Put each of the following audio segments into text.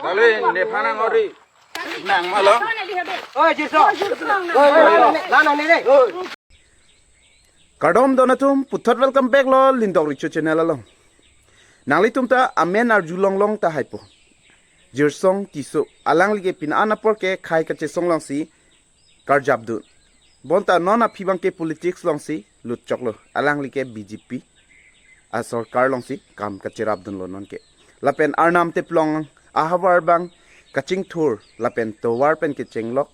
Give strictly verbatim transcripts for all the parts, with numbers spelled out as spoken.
Kali, nephan nang ori. Nang malo. Oi, Jiso. Oi, oi, oi, la nang ni dei. Oi. Kardom don atum, puthot welcome back lo Lindok Richo channel along. Nanglitum ta amen arjulong long tahai po. Jirsong Tisso, alangli ke pini an apor ke khei kachesong alongsi karjapdun. Bonta non aphi abang ke politics alongsi lutchoklo. Alangli ke B J P asorkar alongsi kam kacherapdunlo non ke. Lapen Arnam Teplong ahavar abang kachingthur lapen tovar pen kechenglok,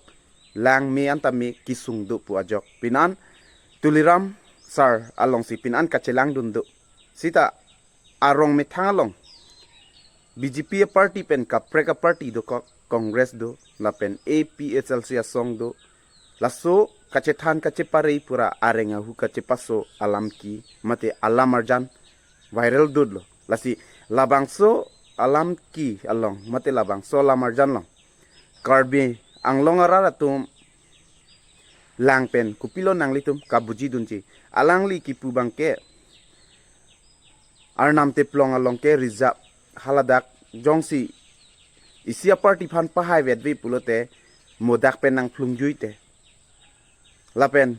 langme anta me kesung do pu ajok. Pini an Tuliram sir alongsi pini an kachelangdun do. Sita arong methang along B J P aparty pen kaprek aparty dokok, Congress do, lapen A P H L C asong do. Laso kachethan kachepare pura areng ahu kachepaso alam ke mate alam arjan viral dotlo. Lasi labangso alam ke along mate labangso alam arjan along Karbi Anglong arat atum lang pen kopilo nanglitum kabujidunji. Alangli kipu abang ke Arnam Teplong along ke reserve, haladak jongsi isi aparty aphan pahai vetve pulote modak pen nangphlungjui te. Lapen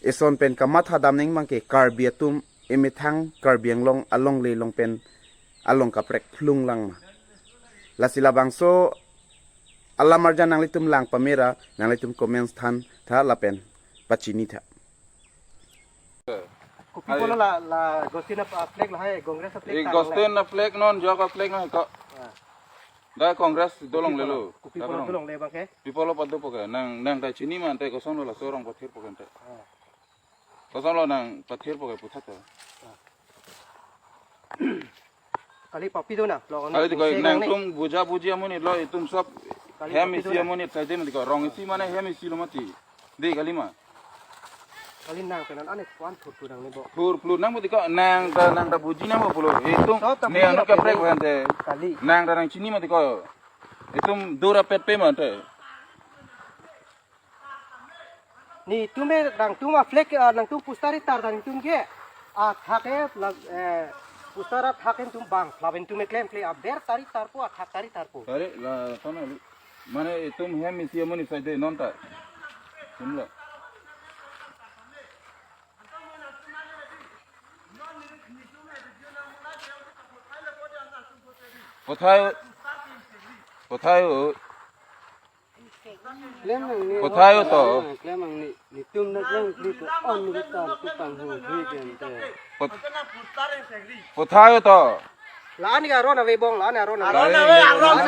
eson pen kamatha dam neng abang ke Karbi atum emethang Karbi Anglong alongle along pen along kaprek phlung lang ma. Lasi labangso alam arjan nanglitum lang pamera, nanglitum comments than tha lapen pachini tha. Kopi pulo la, la Gostin a flag lahai, Congress a flag Eh, ta Gostin a flag non, jok a flag non ko. Ah. Da Congress dolonglelo. Kopi pulo dolongle abang ke? Pi pulo padopo ke. Nang, nang ta chini ma ante kosonlo laso arong pathirpo ke ante. Ah. Kosonlo nang pathirpo ke puthot ta. Kali papi do na, lo Kali tiko nang nang ni. Tum buja buji amonit lo, itum sob Kali hem papi do isi na. Amonit saje ma tiko, rong isi mane hem isi lo mati. Dei kali ma. Kali nang pen an ane kwan thut tu nang ni bo. Phlur phlur nang ma tiko, nang ta nang ta buji nang ma pulo. Itum Sob ta ne buji anu apa kaprek ni? Bhante. Kali. Nang ta nang chini ma tiko. Itum dura pet pe ma ante. Netum e nangtum a flag, ah, nangtum poster ri tar ta netum ke. Athak e la, eh, poster athak e netum bang, lapen netum e klemkle aber ta ri tarpo, athak ta ri tarpo. Tari la sana lu. Mane itum hem isi amonit saide non ta. Tumlo. Pothai, pothai o. Klem nang ni. Pothai o to. Klem nang ni. Netum na klem kli to on ni tam tu pang hu hui ken te. Pot-, pothai o to. La-an ke aron ave bong, la-an aron ave. Aron ave, aron ave,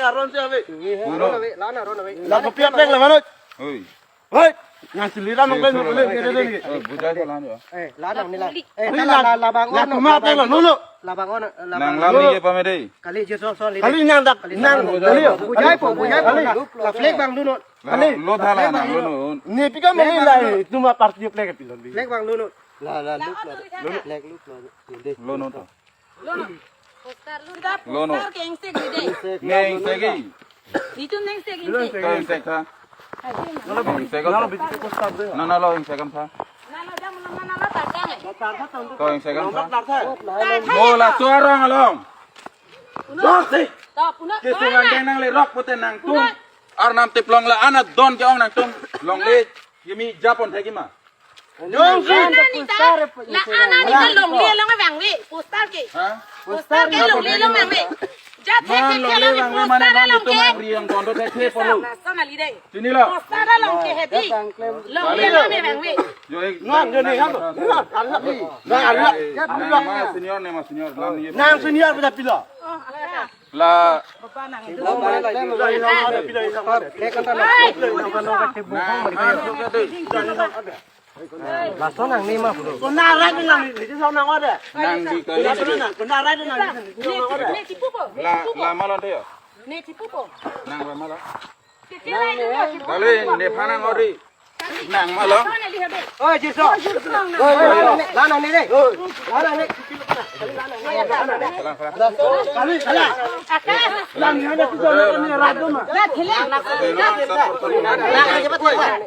aron ave. Aron ave, la-an aron ave. La kopi apleng la mano. Oi. Hei, nang Tuliram nang klem nang klem kede dei. Eh, bujai ko lan yo. Eh, la nang ni la. Eh, Hei, la, la, la, la bang la on, tuma la bang. Teng la, no, no. La bang on, la Nang bang. Lam ni ke pamedei. Kali je so so li. Kali nang dak, Kali nang, nang. Kali yo. Bujai po, bujai po. Kali. La flag bang luno. Kali. Lo thala nang lo no. Ne pika mani la, tuma party flag pilo. Flag bang luno. La, la, look la. Flag look la. Lo no to. Lono. Poster lu da Lono. Poster ke ingsek ni dei. Neng segi. Netum neng sek ingsek. Kau ingsek tha. Neng sek Nalo tha. Bitu poster de. Nana lo ingsek am tha. Nana jam lo nana lo tarjang eh. Kau ingsek am tha. Mo la suarong along. Puno. Jose. Ta puno. Kesungan deng nang le rok pute nangtum. Puno. Arnam Teplong la anat don ke-ong nangtum. Longle. Yemi japon thagi ma. Jongsi. La ana ni ta, la ana ni ta longle along abang ve, poster ke. Ha? Poster ke longle along abang ve. Ja the Non the longle along abang ve mane poster non along itum ke. Ang riang kondo the the polo. Sana, sana li dei. Sini lo. Poster along ke heavy. Longle along abang ve. Yo ek. Non, yo ni, ha. Nang, nang, nang, senior ne ma senior. Lam ni. Nang senior pada pilo. Oh, ala. La. Lason nang ni ma bro. Kona right nang ni, ni so nang ode. Nang di kali. Kona right nang ni, ni so nang ode. La, la malon de yo. Nang la malon. Kali, nephan nang ori. Nang malong. Oi, Jiso. Oi, oi, oi. Lana ni dei. Lana ni. Kali, kali. Lana ni ada tu lana ni rado ma.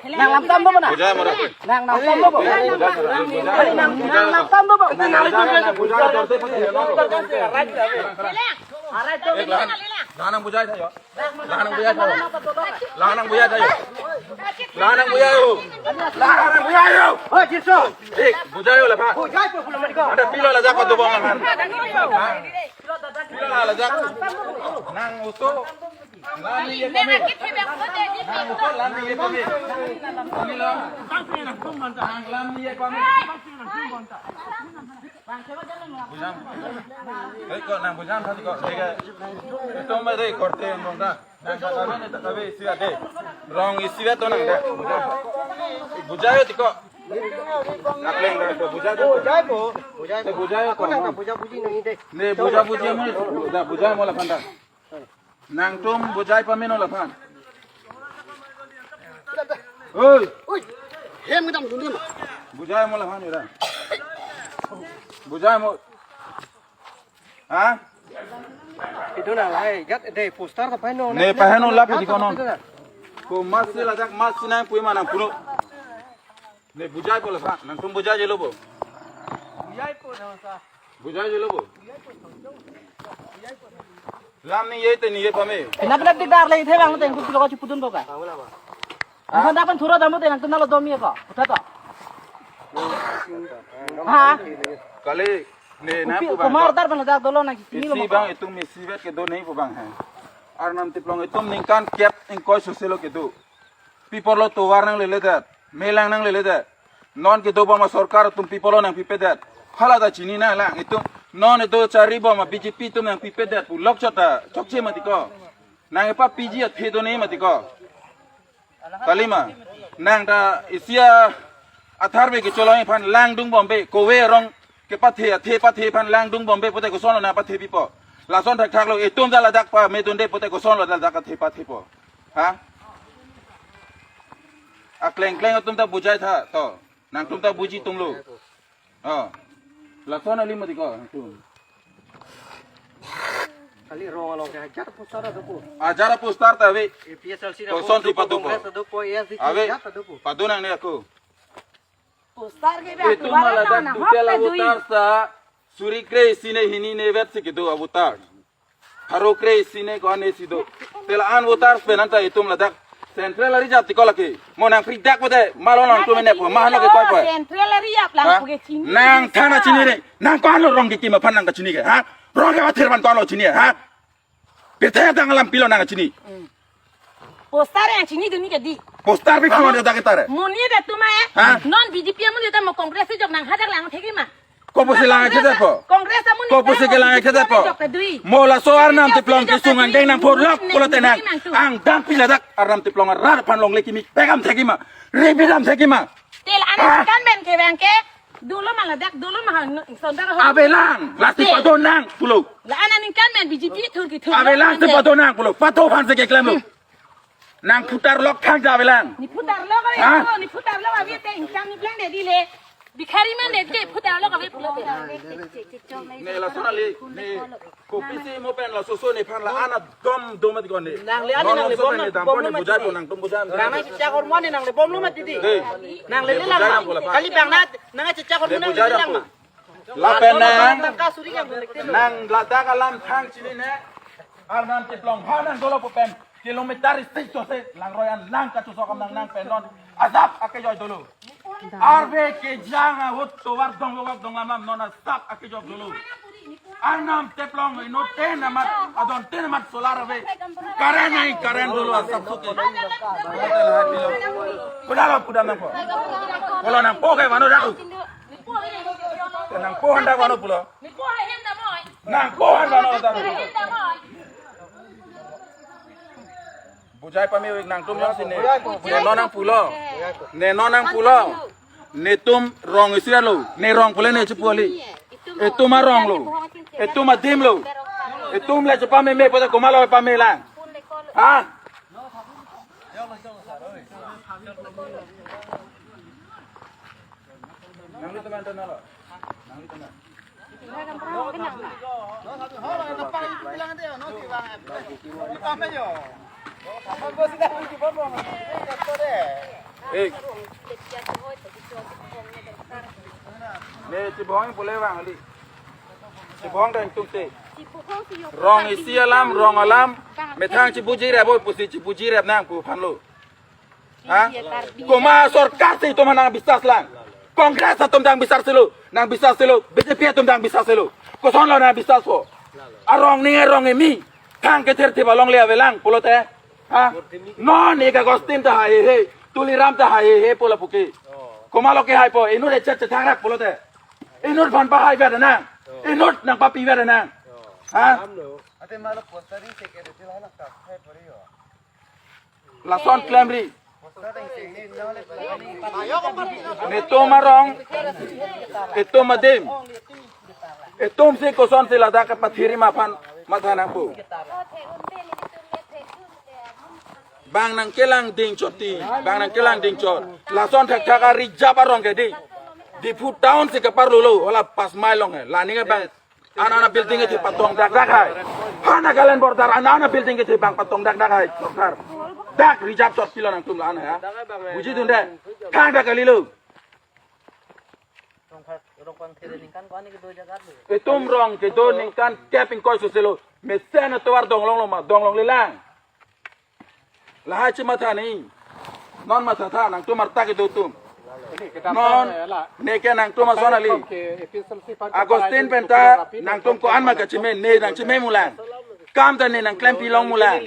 Nang lam tam bo mana? Bujai mara. Nang lam tam bo. Kali nang, nang lam tam bo. Bujai mara. Ek lahan, lahan nang bujai tha jo. Lahan nang bujai tha jo. Lahan nang bujai tha jo. Lahan nang bujai jo. Lahan nang bujai jo. Oh, Jisu. Ek bujai jo laphan. Bujai po pulo mati ko. Ada pilo lajak ko dobong lahan. Ha? Pilo lajak. Nang uso. Lam ni ye pame. Nang uso lam ni ye pame. Kami lo. Nang lam ni ye pame. Bujam. Hei, ko nang bujam tadi ko. Dega. Itu mah deh korte yang bongda. Nang katabe ni katabe isi ade. Rong isi ade to nang deh. Bujam. Bujai tiko. Akleng deh to bujai to. Bujai po. Bujai. Eh, bujai ko. Aku nang bujai buji nang ide. Ne bujai buji mo. Da bujai mo laphan da. Nangtum bujai pame non laphan. Oi. Oi. Hem kedam dun dun. Bujai mo laphan ira. Bujai mo. Ha? Itu nang lahai, jat de poster ta paheno. Ne paheno lap di konon. Ko mas si lajak mas si nang pui ma nang puno. Ne bujai po laphan, nangtum bujai jelo bo. Bujai jelo bo. Lam ni ye te ni ye pame. Pina pina tik dar le the bang teng ku lo ka chipudun bo ka. Ang dapan thura damu te nangtum nalo dom ye ko. Utha to. Ha? Kali ne na Upi pu bang. Komor dar ban dak dolo na kisi Isi lo bang ko. Itum isi vet kedo ne pu bang hai. Arnam Teplong itum ningkan kep ingkoi soselo kedo. Pi apotlo tovar nangleledet, melang nangleledet. Non kedo bom asorkar atum pi apotlo nangpipedet. Hala ta chini nanglang itum. Non kedo chari bom a B J P atum nangpipedet pu lok chot ta chokche mati ko. Nang epa P G athe do ne mati ko. Kalima. Nang ta isi athar be kecholong aphan langdun bombe. Kove arong kepathe athe pathe aphan langdun bombe pote kosonlo nangpathe pipo. Lason thakthak lo itum ta ladak pamedunde pote kosonlo ladak athe pathepo. Ha? Akleng kleng atum ta bujai tha to. Nangtum ta buji tumlo. Oh. Lason ali mati ko nangtum. Kali rong along ke hajar poster do po. Hajar poster ta ave. A P H L C do po. Koson ti padu po. Congress do po, A S D C Ave. Hajar do po. Padu nangne ako. Poster ke be Itum atuan malah na dak na dutel hok abu dui. Tar sa suri kre isi ne hini ne vet si kedo abu tar. Pharo kre isi ne ko-an isi do. Te la-an voters pen anta itum ladak. Central area jat tiko lake. Mo nangpri dak pote. Malo nangtum ne po. Mahalo ke koi po. Central area lang Ha? Puke chini. Nang thana chini re. Nang ko-anlo rong kekim aphan nang kachini ke. Ha? Rong ke athir aphan ko-anlo chini ha? Pethe dang alam pilo nang kachini. Poster yang chini duni ke di. Poster bi kama dia dak tare. Muni da tuma eh. Ha? Non B J P amun dia mo Congress jok nang hadak lang thegi ma. Kopo si lang akhir po. Congress amun Kopo si ke lang akhir po. Jok ke dui. Mo laso Arnam Teplong ke sung angdeng nang phor lak pulo tenang. Angdeng pila dak Arnam Teplong arat aphan longle kimi pekam thegi ma. Ribidam thegi ma. Tel anak kan ben ke bang ke. Dolo ma ladak, dolo ma han, sondar ho. Ave lang, lasi Tel. Pado nang pulo. La anak kan ben B J P thur ki thur. Ave lang si pado nang pulo. Pado aphan si keklemlo. Nang putar lok thang ja ave lang. Ni putar lok ave Ha? Ko, ni putar lok ave te income ni plan de di le. Bikhari man de ke putar lok ave pulo. Ne lason ali, ne kopisi mo pen laso so nephan la-an dom dom mati ko ne. Nang le ani Non nang le so bom pen nang ne dam bom po ne lo mati bujai di. Po nangtum bujai. Nang nang chicha hormone nang le bom lo mati di. Dei. Nang le Ne le lang bujai ma. Nang po la pa. Kali bang na nang chicha Ne hormone nang bujai le lang nang po. Ma. Lapen nang, Nang ka suri yang nang. Nang ladak alam thang chini ne. Arnam Teplong ha nang dolo po pen. Kilometer isi chose langroi an lang kachosok am nang nang pen non. Asap ake joi dolo. Arve kejang ahut tovar dong logak dong lam lam non asap ake joi dolo. Arnam Teplong inuten amat adonten amat solar ave. Current nai current dolo asap suke. Kudalo kudam nang po. Kolo nang po ke mano datu. Nang po handa mano pulo. Nang po handa mano datu. Bujai pame nangtum jongsi ne. Ne non nang pulo. Ne non nang pulo. Netum rong isi lo. Ne rong pule ne chipu ali. Etum arong lo. Etum adim lo. Etum le chepameme pote komatlo pame lang. Ha? Nangli teman teman lo. Nangli teman. Eh. Ne chibong pule bang ali. Chibong dang tung te. Rong isi alam, rong alam, methang chibuji rep oi pusi chibuji rep nang pu aphanlo. Ha? Komat sorkar si itum nang bisas lang. Congress atum nang bisas selo, nang bisas selo, B J P atum nang bisas selo. Kosonlo nang bisas po? Arong ni arong imi, thang kether thip along le avelang pulote. Ha? Non ik Augustine ta hai he, Tuliram ta hai he pu lapu ke. Komatlo kehai po, inut echet chethang rap pulote. Inut aphan pahai vet nang. Inut nang papi vet nang. Ha? Ate malo poster isi ke detail anak ta hai pori ho. Lason klemri. Poster isi ni nang le. Netum arong. Itum adim. Itum si kosonsi ladak kepathiri ma aphan matha nangpo. Bang nangkelang ding chot ti, bang nangkelang ding chot. Lason thakthak a-reserve arong ke dei. Diphu town si kaparlulo, hala pas mai long he. La ning bang an an a-building kethe patong dakdak hai. Ha Nagaland border an an a-building kethe bang patong dakdak hai. Sorkar. Dak reserve chot pilo nangtum la-an ha. Bujidunde. Thangta kalilo. Rongpang, rongpang there ningkan ko-an kedo jagat lo. Itum rong kedo ningkan kep ingkoi soselo. Mesen atovar donglonglo ma, donglongle lang. Lahai chimatha ni. Non mathatha nangtum arta kedo atum. Non neke nangtum ason ali. Augustine penta nangtum ko-an ma kachime, ne nangchime mulang. Kam ta ne nangklempi long mulang.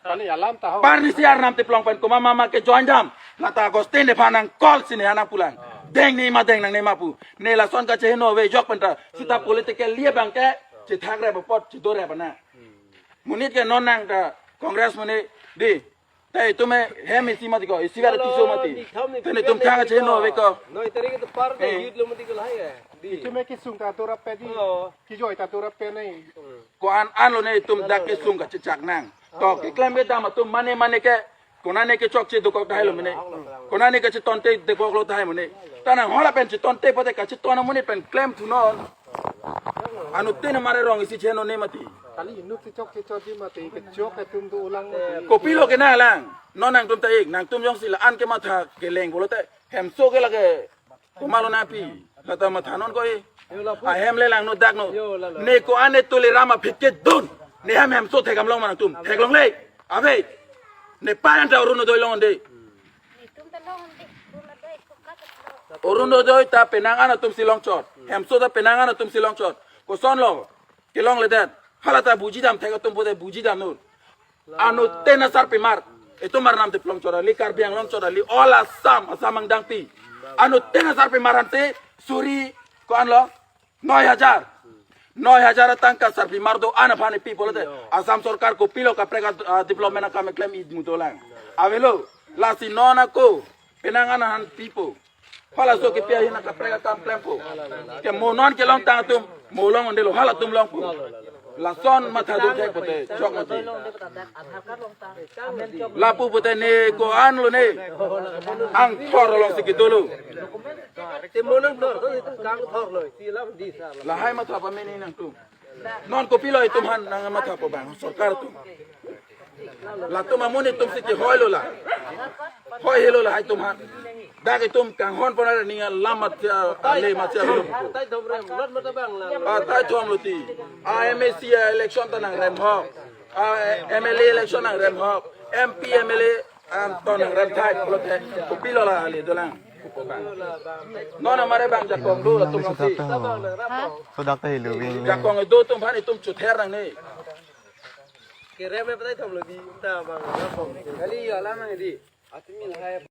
Kali alam ta ho. Parnisi arnam tiplong pen komat mama ke join dam. Lata Augustine de phanang call sini hanang pulang. Deng ni ma deng nangne ma pu. Ne lason kacheheno ave jok penta. Sita political liye bang ke. Chethak rep apot chedor rep ana. Monit ke non nang ta Congress monit dei. Te itum hem isi mati ko, isi kar tiso mati. Te netum thang kacheheno ave ko. Noi tarik itu par de Eh. Youth lo mati ko lahai ya. Dei. Itum ke sung ta tora pe dei. Oh. Kijoi ta tora pe nai. Ko-an an lo ne itum dak kesung kachechak nang. To keklem kedam atum mane mane ke. Konane kechokche dokok dahai lo mene. Konane kachetonte dokoklo dahai mene. Ta nang hala pen chetonte pote kacheton amonit pen klemthunon. Anuttin amare rong isi cheno ne mati. Kali inut si chokche chot di mati, kechok atum do ulang mati. Kopilo ke nang lang. Non nangtum ta ik, nangtum jongsi la-an kematha keleng pulote. Hemso ke lake. Komatlo nangpi, lata mathanon ko-i. Ahem le langno dakno. Ne ko-an ne Tuliram aphi kedun. Ne hem hemso thekdam long ma nangtum. Theklongle. Ave. Ne payan ta Orunodoi longde. Orunodoi ta penang an atum si longchot. Hemso ta penang an atum si longchot. Kosonlo. Kelongledet. Hala ta bujidam thek atum pote bujidamnon. Anuttin asarpimar. Itum arnam tiplong chot ali, Karbi Anglong chot ali, all Assam, Assam angdangpi. Anuttin asarpimar ante suri ko-anlo? Noi hajar. Noi hajar atangka sarpimar do-an aphan ipi pulote. Assam sorkar kopilo kaprek a, a, development akam keklem id mudolang. Avelo, lasi non ako, penang an aphan pipo. Halaso kepi ahin akaprek akam klempo. Ke mo non kelongtang atum, mo longdelo halatum longpo. Lason matha do thek pote, chok mati. Lapu pote ne ko-anlo ne. Angthor alongsi kedolo. Lahai matha pameni nangtum. Non kopilo itum aphan nangmatha po bang sorkar atum. Latum amonit atum si ke hoilo la. Hoi helo lahai atum aphan. Dak itum kanghon pon aning alam matha ale matha lo. Atai thomlo ti. A M A C election ta nangrem ho. A M L A election nangrem ho. M P M L A anton nangrem thai pulote. Kopilo la ale dolang. Non amare bang jakong do latum si. Sodak ta helo wing. Jakong do atum aphan itum chother nangne. Kerem ne patai thomlo di ta bang. Kali alam di. Atimi lahai.